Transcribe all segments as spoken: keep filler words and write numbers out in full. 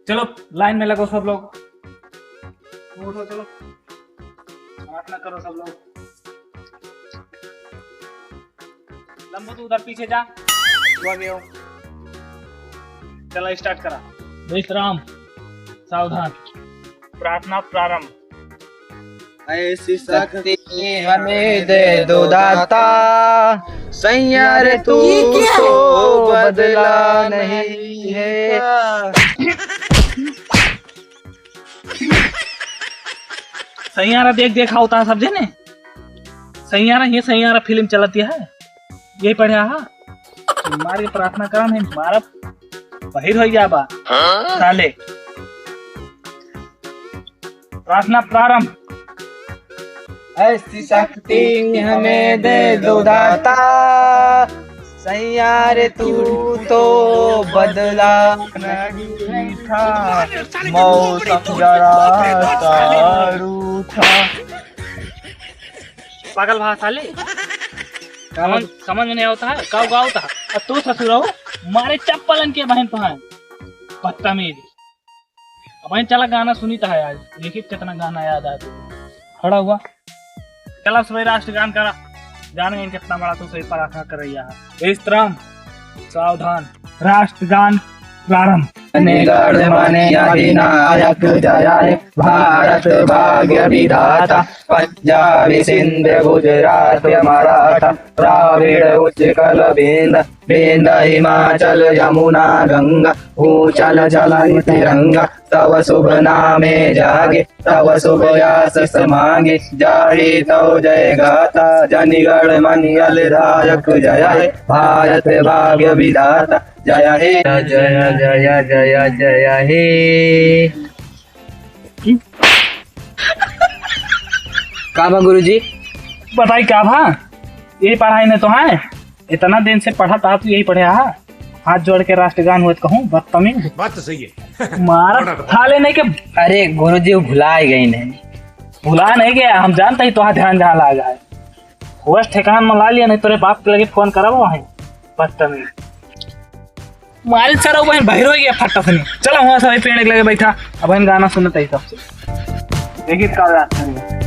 चलो, लाइन में लगो सब लोग। उठो, चलो, प्रार्थना करो सब लोग। लंबू, तू उधर पीछे जा, तू आगे हो। चला, स्टार्ट करा। विश्राम, सावधान। प्रार्थना प्रारंभ। ऐसी शक्ति हमें दे दो दाता, सैया रे तू तो बदला नहीं है। सैयारा देख देख आवता है सब जने। सैयारा, ये सैयारा फिल्म चलती है, यही पढ़े हा। मार के प्रार्थना करा नहीं, मारा बहिर हो गया बा। साले। प्रार्थना प्रारंभ। ऐसी शक्ति हमें दे दो दाता, सैया रे तू तो बदला नहीं था, मौसम जरा सा रूठा। पागल भा साले, समझ, समझ में नहीं आवता है, का गावता है? अब तू ससुर हो, मारे चप्पलन के बहन पहन, बदतमीज। अब भाई चला गाना सुनी तो है आज, देखी कितना गाना याद आया तुमको। खड़ा हुआ, चला सभी राष्ट्रगान करा, जान गए कितना बड़ा तू सभी प्रार्थना कर रही है। विश्राम, सावधान, राष्ट्रगान प्रारंभ। निगड़ मने अधिनायक जय हे भारत भाग्य विधाता, पंजाब सिंध गुजरात मराठा, द्राविड़ उत्कल विंध्य, विंध्य हिमाचल यमुना गंगा, ऊंचल चलइ तिरंगा, तव शुभ नामे जागे, तव शुभ आशीष मांगे, जाहे तव जय गाथा, जन गण मंगल दायक जय हे, भारत भाग्य विधाता जय हे। जय जय जय जय जय हे। का बा गुरुजी? बताई का बा? ये पढ़ाई ने तो है, इतना दिन से पढ़त आ तू यही पढ़े हा। हाथ जोड़ के राष्ट्रगान हुए तो कहूँ, बदतमीज। बात तो सही है। मारा बड़ा था ले नहीं के। अरे गुरुजी, वो भुला ही गई नहीं। भुला नहीं गया, हम जानते ही तोहार ध्यान जहाँ लाग है। होश ठिकान में ला लिया, नहीं तोरे बाप के लगे फोन करब वहीं। बदतमीज। मारे सारा बहन बाहर हो गया फट्टा से नहीं। चला हुआ सब पेड़ के लगे बैठा, अब हम गाना सुनते ही सबसे। देखिए का रात है।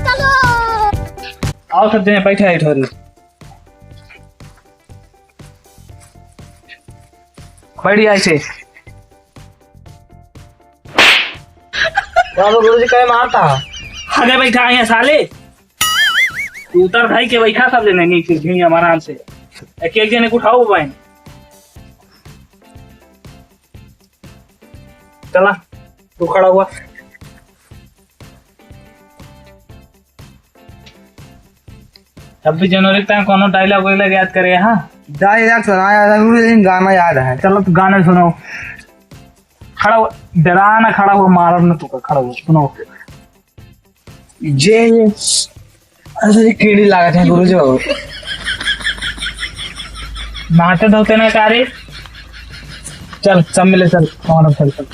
आओ सब जने बैठे हैं ठोरी। बैठ जा ऐसे। बाबा गुरुजी कहे मारता। आगे बैठा है साले। तू उतर भाई के बैठा सब जने नीचे झींगे आराम से। एक एक जने को उठाओ भाई। चला, तू खड़ा हुआ। छब्बीस जनवरी तक कोनो डायलॉग वायलॉग याद करे, हाँ? डायलॉग सुनाया था, लेकिन गाना याद है। चलो, तो गाना सुनाओ। खड़ा हुआ, डरा ना, खड़ा हुआ, मारब ना तू, खड़ा हुआ, सुनाओ। जे, अरे, कीड़ी लागत है, गुरुजी बाबू। नहाते धोते ना का रे? चल, सब मिले चल, हमारा चल, चल।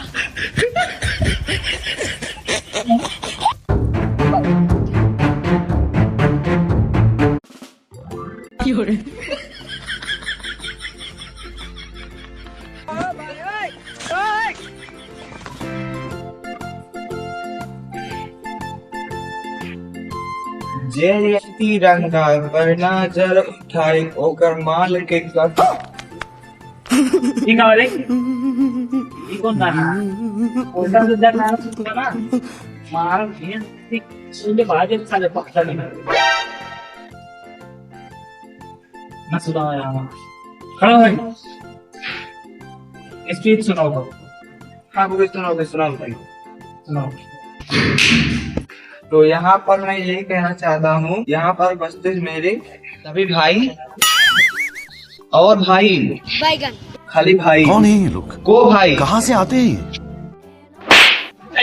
जे तिरंगा पर नजर उठाए, ओकर माल के कस- ई का रे? ई कौन गाना? उल्टा सीधा गाना सुनता ना, मार भेड़, ठीक, सुन के बाजे साले पकड़ लेना। ना सुनाओ यार। खड़ा हो। स्पीच सुनाओ तो। हाँ, बोलो, सुनाओ, सुनाओ भाई। सुनाओ। तो यहाँ पर मैं यही कहना चाहता हूँ, यहाँ पर उपस्थित मेरे सभी भाई और भाई, बैगन। खाली भाई। कौन है ये लोग? को भाई? कहाँ से आते हैं ये?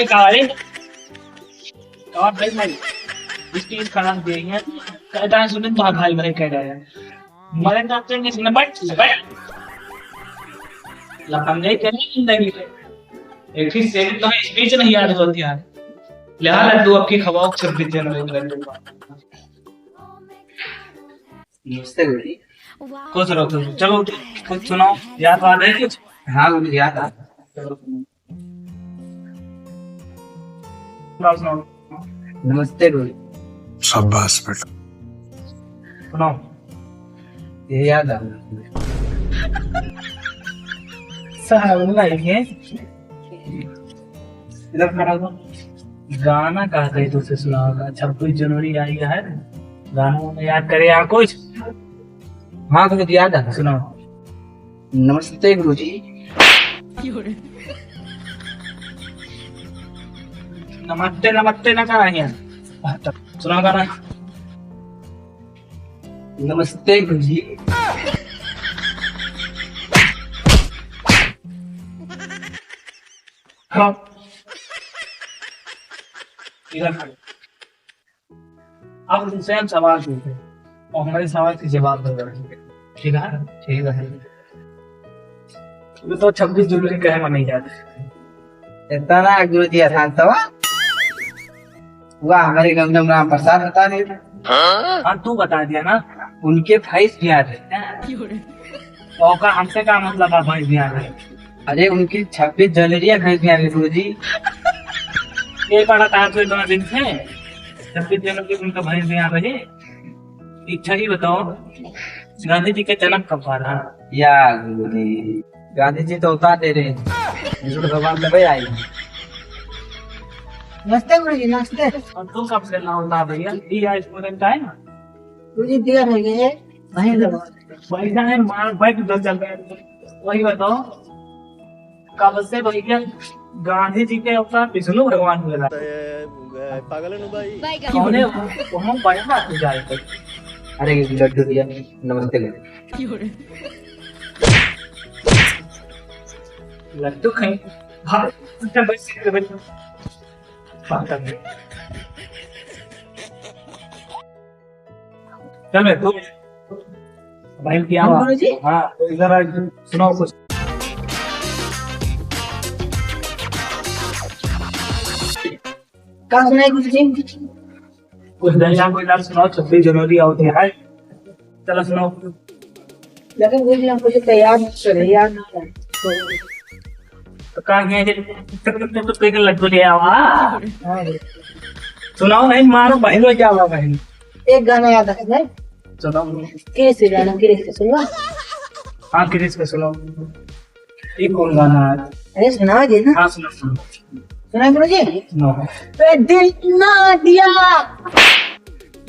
ए, का रे? और भाई, भाई, स्टेज खराब दे है। कहता है, सुनिन तो भाई, भाई कह रहा है। मरे तो तेरे से बट, बट। लफंगे के नहीं जिंदगी में। एक ही सेकंड तो स्पीच नहीं याद होती यार। ले आ लड्डू, अब की खवाओ छब्बीस जनवरी को लड्डू। नमस्ते गुरुजी। खुश रहो, खुश रहो। चलो उठो, कुछ सुनाओ, याद आ रहा है कुछ? हाँ गुरुजी, याद आ रहा है। चलो सुनाओ। सुनाओ, सुनाओ। नमस्ते गुरु। शाबाश बेटा। सुनाओ। ये याद आ गया। साहब, नहीं है। इधर खड़ा हो। गाना का है तुझसे सुनाओ का? छब्बीस जनवरी आई है, गाना वाना याद करे या कुछ? हाँ, तो याद है। सुनाओ। नमस्ते गुरुजी। नमस्ते, नमस्ते ना कहा है। सुनाओ गाना। नमस्ते गुरुजी। हाँ। इधर खड़े। अब उनसे हम सवाल पूछते हैं और हमारे सवाल के जवाब दे रहे हैं। ठीक है? ठीक है। ये तो छब्बीस जनवरी कहे मनाई जाती है। इतना गुरुजी आसान सवाल। हुआ हमारे गंगम राम प्रसाद बता रहे थे। हाँ, तू बता दिया ना। उनके भैंस बिहार रहे। तो का हमसे का मतलब है भैंस बिहार रहे? अरे उनकी छब्बीस जनवरी है भैंस बिहार रहे गुरुजी। ये पढ़ा था आपको इतना दिन से? छब्बीस जनवरी उनका भैंस बिहार रहे। अच्छा ही बताओ, गांधी जी का जन्म कब हुआ था? या गुरुजी, गांधी जी तो उतार दे रहे हैं। विष्णु भगवान तबे आए। नमस्ते गुरुजी, नमस्ते। और तू कब से ना होता भैया? ये आज स्टूडेंट है ना? गुरुजी, दिया है ये, वहीं लगा। बैठा है, मार, बैठ, उधर चल रहा है। वही बताओ, कब से भैया गांधी जी के अवतार विष्णु भगवान हुए ला? पागल है नु भाई। कौने वो, वो हम बड़े बात हो जाए तो। अरे लड्डू भैया, नमस्ते लड्डू। लड्डू खाए। हाँ, अच्छा, बस, बस। हाँ, तब। चल बे, तू। भाई, क्या हाँ, हुआ? गुरुजी। हाँ, तो इधर आ, सुनाओ कुछ। का सुनाई गुरुजी? कुछ दया कोई ना सुनाओ, छब्बीस जनवरी आवत है। चलो सुनाओ। लेकिन गुरुजी, हम कुछ तैयार नहीं करे, याद नहीं है। तो कहाँ गए थे? तो, तो, तो, तो, तो लड्डू ले आओ, हाँ। हाँ, गुरुजी। सुनाओ नहीं, मारो बहन, क्या हुआ बहन? एक गाना याद है, नहीं? सुनाओ। किरिस के गाना, किरिस के सुनवा? हाँ, किरिस के सुनाओ। ये कौन गाना है? अरे सुनाओ जी ना। हाँ, सुनाओ, सुनाओ। सुना गुरुजी? सुनाओ। पे दिल ना दिया।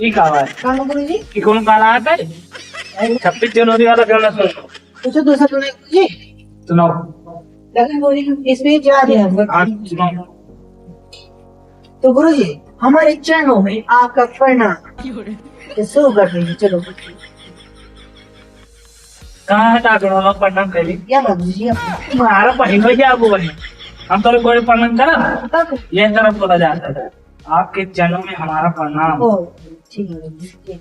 ये का है? कौन गुरुजी? ये कौन गाना आता है? अरे। छब्बीस जनवरी वाला गाना सुनाओ। कुछ दूसरा सुनाओ गुरुजी। सुनाओ। लेकिन गुरुजी, इसमें क्या दिया? हाँ, सुनाओ। तो गुरुजी, हमारे चरणों में आपका प्रणाम। ये शुरू कर देंगे, चलो। कहाँ है का करो, हम प्रणाम करी? क्या बात जी, आप तुम्हारा पहले क्या वो है? हम तो कोई प्रणाम करा? कब? ये तरफ बोला जाता है। आपके चरणों में हमारा प्रणाम। ओ, ठीक है, ठीक है।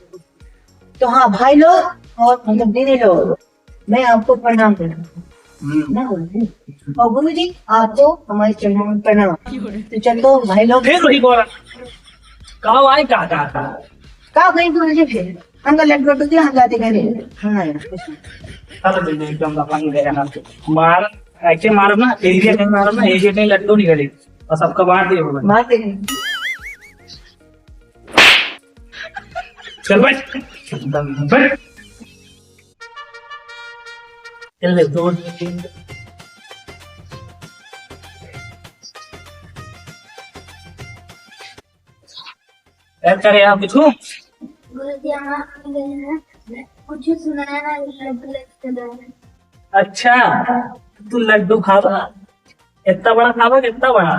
तो हाँ, भाई लोग और मतलब दीदी लोग, मैं आपको प्रणाम करता हूँ। हम्म। ना गुरुजी? और गुरुजी, आपको हमारे चरणों में प्रणाम। तो चलो भाई लोग। फिर वही बोला। कहाँ आए, कहाँ, कहाँ, कहाँ? का कहीं गुरुजी फिर? हम तो लड्डू वड्डू दिया, हम जाते घरे। हाँ यार, कुछ नहीं। अरे दीदी, एकदम दफा नहीं गया ना। मार, ऐसे मारो ना, एरिया नहीं मारो ना, एरिया नहीं लड्डू निकले। बस सबका बांट दिए बोला। बांट दे। चल बैठ। बैठ। चल ले, दो, तीन। यार, करे यहाँ कुछ? गुरुजी, यहाँ आ गए हैं। कुछ सुनाया ना, लड्डू लेके चले आए। अच्छा, तू लड्डू खावा? इतना बड़ा खावा, कितना बड़ा?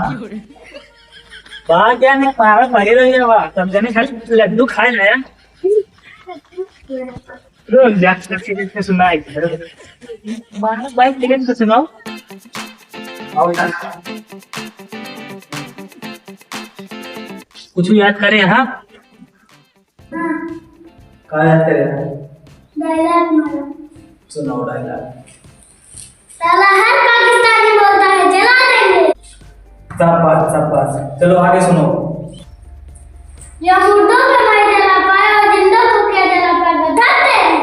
वाह, क्या नहीं, मारा पहले ही है, वाह। तब जाने खाली लड्डू खाए ना यार। रुक जा, किरिस के सुनाई। बारह बाईस किरिस के सुनाओ। और कुछ याद करे, हाँ? हाँ। का याद करे? डायलॉग मारो। सुनाओ डायलॉग। साला हर पाकिस्तानी बोलता है, जला देंगे। शाबाश, शाबाश। चलो आगे सुनो। जो मुर्दों को मार जला पाए और जिंदों को क्या जला पाए, बताते हैं।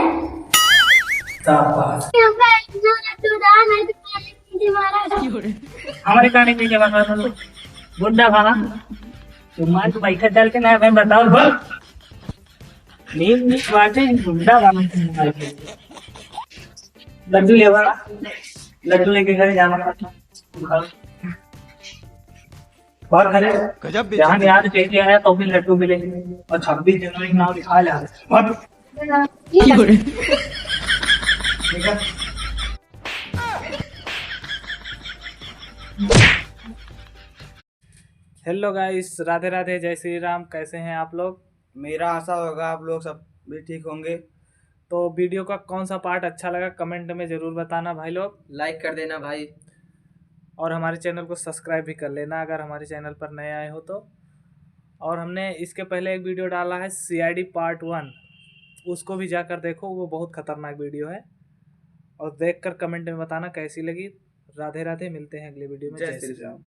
शाबाश। हमका इतना लड्डू दान है, तुम्हारे पीछे मारा। हमारे काने पीछे मारा था तो गुंडा भागा। तुम्हारे तो बैठा चल के ना, मैं बताओ बस। नीक नीक बाटे, गुंडा बाटे। लड्डू लेवा, लड्डू लेके घर जाना पड़ता। और घरे गजब बेइज्जती। जहाँ याद चाहिए आया तो भी लड्डू मिले। और छब्बीस जनवरी के नाम लिखा ले। और ठीक है। Hello guys, राधे राधे, जय श्री राम। कैसे हैं आप लोग? मेरा आशा होगा आप लोग सब भी ठीक होंगे। तो वीडियो का कौन सा पार्ट अच्छा लगा, कमेंट में ज़रूर बताना भाई लोग। लाइक कर देना भाई। और हमारे चैनल को सब्सक्राइब भी कर लेना अगर हमारे चैनल पर नए आए हो तो। और हमने इसके पहले एक वीडियो डाला है सीआईडी पार्ट वन, उसको भी जाकर देखो, वो बहुत खतरनाक वीडियो है। और देखकर कमेंट में बताना कैसी लगी। राधे राधे, मिलते हैं अगले वीडियो में। जय जय श्री श्री राम।